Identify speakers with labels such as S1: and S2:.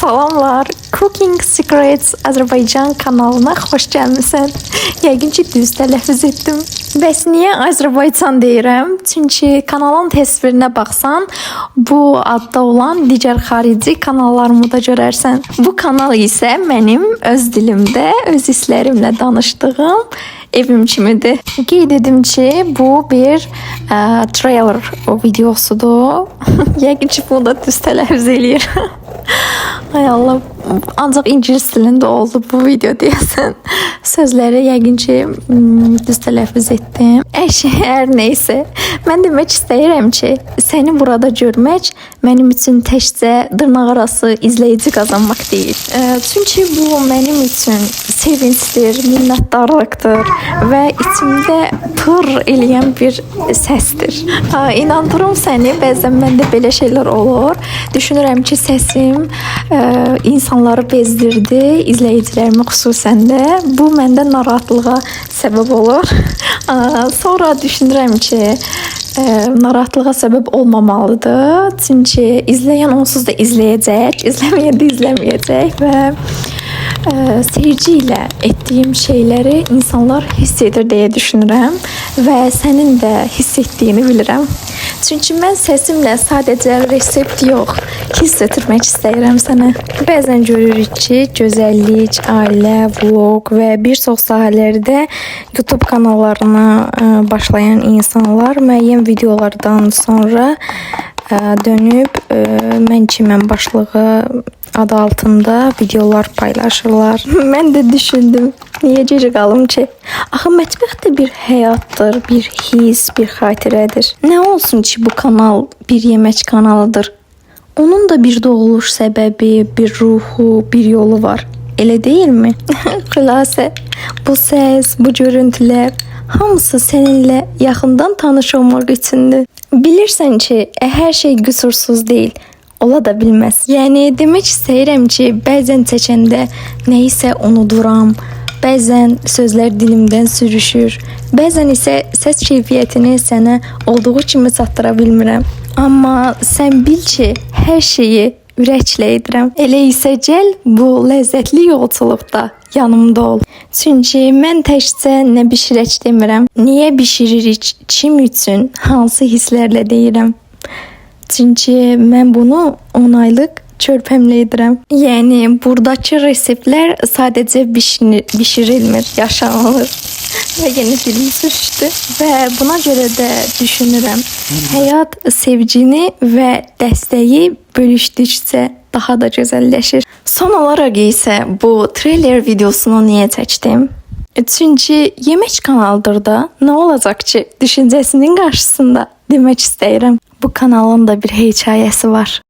S1: Salamlar. Cooking Secrets Azərbaycan kanalına xoş gəlmisən. Yəqin ki, düz tələffüz etdim. Bəs niyə Azərbaycan deyirəm? Çünki kanalın təsvirinə baxsan, bu adda olan digər xarici kanallarımı da görərsən. Bu kanal isə mənim öz dilimdə, öz hisslərimlə danışdığım evim kimidir. Qeyd edim ki, bu bir trailer videosudur. Yəqin ki, bunu da düz tələffüz eləyirəm. Ay Allah, ancaq ingilis dilində oldu bu video deyəsən. Sözləri yəqin ki, düz tələffüz etdim. Əşi, hər neysə. Mən demək istəyirəm ki, səni burada görmək mənim üçün təkcə dırnaqarası izləyici qazanmaq deyil. Çünki bu mənim üçün sevincdir, minnətdarlıqdır və içimdə pır eləyən bir səsdir. Ha, inandırım səni, bəzən məndə belə şeylər olur. Düşünürəm ki, səsim insanları bezdirdi, izləyicilərimi xüsusən də. Bu məndə narahatlığa səbəb olur. Sonra düşünürəm ki, narahatlığa səbəb olmamalıdır. Çünki izləyən onsuz da izləyəcək, izləməyən də izləməyəcək və seyirci ilə etdiyim şeyləri insanlar hiss edir deyə düşünürəm və sənin də hiss etdiyini bilirəm. Çünki mən səsimlə sadəcə resept yox, hiss ötürmək istəyirəm sənə. Bəzən görürük ki, gözəllik, ailə, vlog və bir çox sahələrdə YouTube kanallarına başlayan insanlar müəyyən videolardan sonra dönüb mən kiməm başlığı adı altında videolar paylaşırlar. Mən də düşündüm, niyə gec qalım ki? Axı mətbəx də bir həyatdır, bir his, bir xatirədir. Nə olsun ki, bu kanal bir yemək kanalıdır. Onun da bir doğuluş səbəbi, bir ruhu, bir yolu var. Elə deyilmi? Xülasə, bu səs, bu görüntülər hamısı səninlə yaxından tanış olmaq üçündür. Bilirsən ki, hər şey qüsursuz deyil. Ola da bilməz. Yəni demək istəyirəm ki, bəzən çəkəndə nəyisə unuduram. Bəzən sözlər dilimdən sürüşür. Bəzən isə səs keyfiyyətini sənə olduğu kimi çatdıra bilmirəm. Amma sən bil ki, hər şeyi ürəklə edirəm. Elə isə gəl bu ləzzətli yolçuluqda yanımda ol. Çünki mən təkcə nə bişirək demirəm. Niyə bişiririk, kim üçün, hansı hisslərlə deyirəm. Çünki mən bunu 10 aylıq körpəmlə edirəm. Yəni buradakı reseptlər sadəcə bişirilmir, yaşanılır. Və yenə dilim sürüşdü. Və buna görə də düşünürəm, həyat sevgini və dəstəyi bölüşdükcə daha da gözəlləşir. Son olaraq isə bu trailer videosunu niyə çəkdim? Çünki yemək kanalıdır da, nə olacaq ki, düşüncəsinin qarşısında demək istəyirəm. Bu kanalın da bir hekayəsi var.